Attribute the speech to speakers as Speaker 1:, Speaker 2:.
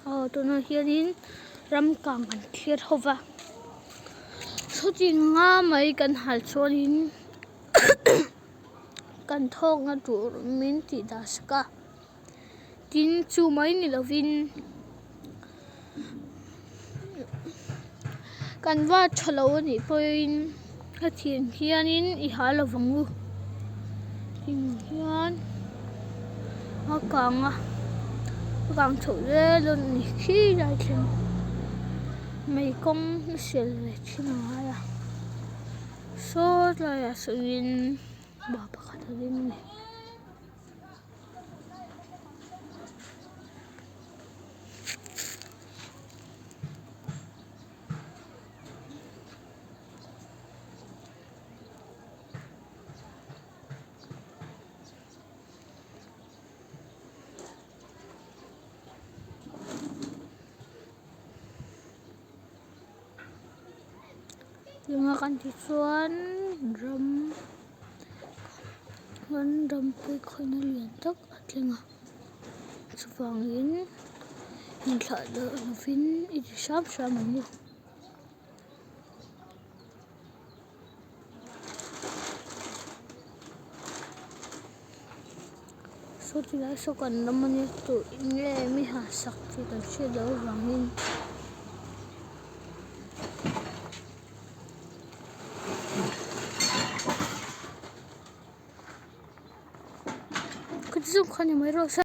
Speaker 1: Aw tunah hianin ram kang an thlir ho va chhutinga mai kan hal chuanin kan thawkna tur min tih dah sak a tin chu mai ni lovin kan va tha lo a nih pawhin hetiang hianin i hal lovang u tin hian a kang a a kang chhoh zel dawn a ni khi lai thleng mei kawng a sial ve thin a ngai a saw tlaiah sawiin pa pakhat a ding a ni. Tunga kan tih chuan ram chuan ram pui khawihna lian tak a thleng a chuvangin inthlah loh lovin i ti hram hram ang u. Saw ti lai saw kan ram ania tih nge mi han sak tih kan hriat loh avangin. Ka ti zawk kha ni mai rawh se.